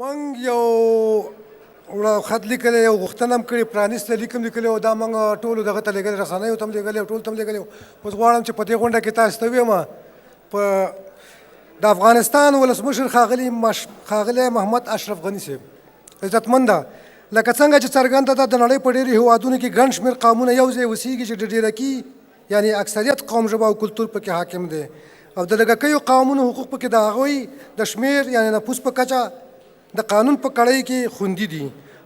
موږ یو خط لیکلی، یو غوښتنه هم کړې، پرانیستی لیک هم لیکلی او دا موږ ټولو دغه ته لېږلی، رسنیو ته هم لېږلی او ټولو ته هم لېږلی. اوس غواړم چې په دې غونډه کې تاسو ته ووایم، په د افغانستان ولسمشر ښاغلی محمد اشرف غني صاحب عزتمنده، لکه څنګه چې څرګنده ده، د نړۍ په ډېرو هېوادونو کې ګڼ شمېر قومونه یو ځای اوسېږي چې د ډېرکي یعنی اکثریت قوم ژبه او کلتور پکې حاکم دی او د لږکیو قومونو حقوق پکې د هغوی د شمېر یعنی نفوس په کچه د قانون په کړۍ کې خوندي دي.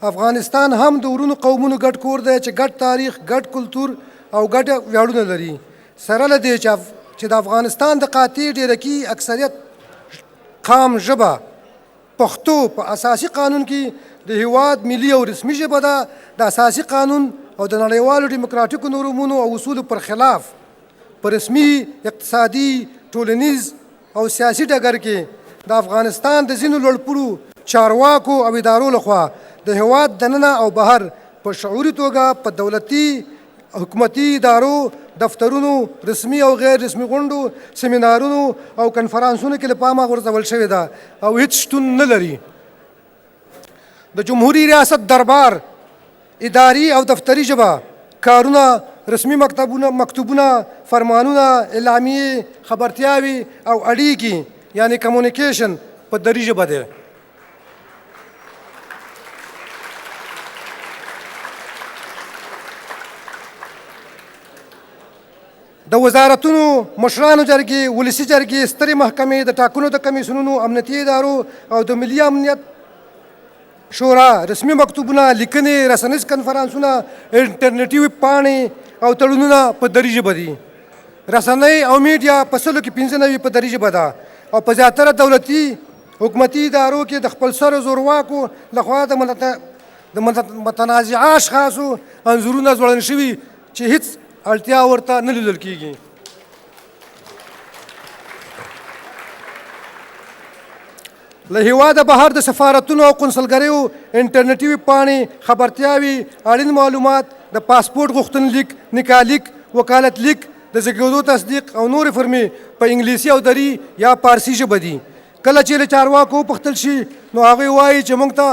افغانستان هم د ورونو قومونو ګډ کور دی چې ګډ تاریخ، ګډ کلتور او ګډ ویاړونه لري. سره له دې چې د افغانستان د قاطع ډېرکي اکثریت قام ژبه پښتو په اساسي قانون کې د هیواد ملي او رسمي ژبه ده، د اساسي قانون او د نړیوالو دیموکراتیکو نورمونو او اصولو پر خلاف په رسمي، اقتصادي، ټولنیز او سیاسي ډګر کې د افغانستان د ځینو لوړپوړو چارواکو او ادارو لخوا د هیواد دننه او بهر په شعوري توګه په دولتي حکومتي ادارو، دفترونو، رسمي او غیر رسمي غونډو، سیمینارونو او کنفرانسونو کې له پامه غورځول شوې ده او هیڅ شتون نه لري. د جمهوري ریاست دربار اداري او دفتري ژبه، کارونه، رسمي مکتوبونه، فرمانونه، اعلامیې، خبرتیاوې او اړیکې یعنی کمیونیکیشن په دري ژبه دی. د وزارتونو، مشرانو جرګې، ولسي جرګې، سترې محکمې، د ټاکنو د کمیسیونونو، امنیتي ادارو او د ملي امنیت شورا رسمي مکتوبونه، لیکنې، رسنیز کنفرانسونه، انټرنیټي ویب پاڼې او تړونونه په دري ژبه دي. رسنۍ او میډیا په 95% په دري ژبه ده او په زیاتره دولتي حکومتي ادارو کې د خپلسرو زورواکو لخوا د متنازعه اشخاصو انځورونه ځوړند شوي چې هیڅ اړتیا ورته نه لیدل کیږي. له هیواده بهر د سفارتونو او قونسلګریو انټرنیټي ویب پاڼې، خبرتیاوې، اړین معلومات، د پاسپورټ غوښتنلیک، نکاح لیک، وکالت لیک، د زېږېدو تصدیق او نورې فرمې په انګلیسي او دري یا پارسي ژبه دي. کله چې له چارواکو وپوښتل شي نو هغوی وایي چې موږ ته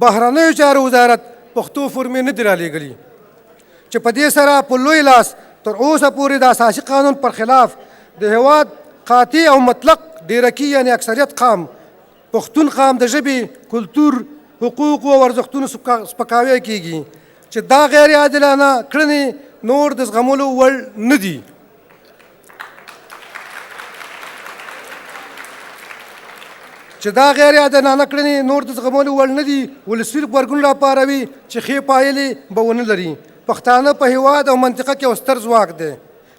بهرنیو چارو وزارت پښتو فرمې نه دي رالیږلي، چې په دې سره په لوی لاس تر اوسه پورې د اساسي قانون پر خلاف د هیواد قاطع او مطلق ډېرکي یعنی اکثریت قام پښتون قام د ژبې، کلتور، حقوقو او ارزښتونو سپکاوی کیږي چې دا غیر عادلانه کړنې نور د زغملو وړ نه دي. چې دا غیر عادلانه کړنې نور د زغملو وړ نه دي، ولسي غبرګون راپاروي چې ښې پایلې به ونه لري. پښتانه په هیواد او منطقه کې یو ستر ځواک دی.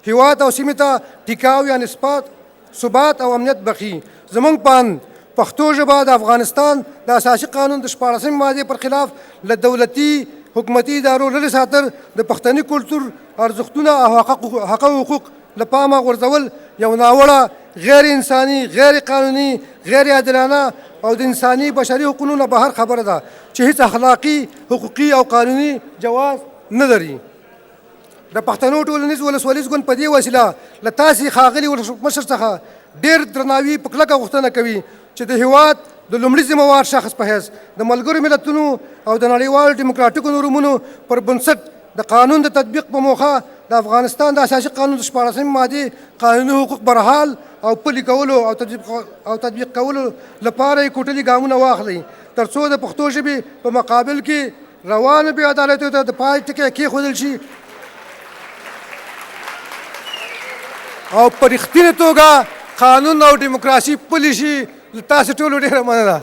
هیواد او سیمې ته ټیکاو یعنی ثبات او امنیت بخښي. زموږ په اند پښتو ژبه د افغانستان د اساسي قانون د 16مې مادې پر خلاف له دولتي حکومتي ادارو لرې ساتل، د پښتني کلتور ارزښتونه او حق او حقوق له پامه غورځول یو ناوړه، غیر انساني، غیر قانوني، غیر عادلانه او د انساني بشري حقوقو نه بهر خبره ده چې هیڅ اخلاقي، حقوقي او قانوني جواز نه لري. د پښتنو ټولنیز ولسوالیز ګوند په دې وسیله له تاسې ښاغلي ولسمشر څخه ډېر درناوي په کلکه غوښتنه کوي چې د هیواد د لومړي ذمهوار شخص په حیث د ملګرو ملتونو او د نړیوالو دیموکراتیکو نورمونو پر بنسټ د قانون د تطبیق په موخه د افغانستان د اساسي قانون د 16مې مادې قانوني حقوق برحال او پلي کولو او تطبیق کولو لپاره یې کوټلي ګامونه واخلئ، ترڅو د پښتو ژبې په مقابل کې روانو بې عدالتیو ته د پای ټکی کېښودل شي او په رښتینې توګه قانون او دیموکراسي پلي شي. له تاسې ټولو ډېره مننه.